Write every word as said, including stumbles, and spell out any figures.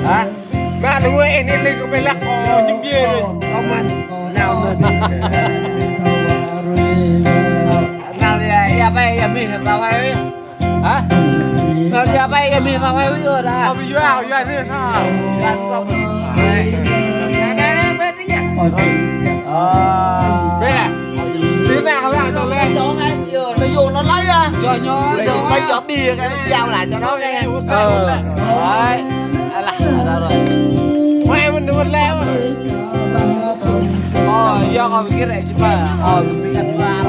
Hả? Ba đứa ơi, ini lagi kepelak kok jengkir. Nao ya, ya, apa ya, mi, tao hai. Hả? Nao ya, apa ya, mi, tao hai, ui, dah. Kau bi yua, yua ni, sa. Dah, dah, dah, dah, dah. Ơ. Bê. Đi nè, hả, tao lên. Nó vô nó lấy à. Cho nó. Lấy giỏ bia cái, giao lại cho nó cái. Ờ. Đấy. Alah, ada rồi. Mai mình đuổi lẹ. Ơ, yua kâo pơkĭ rai, či pă. Ơ, pơkĭ rai.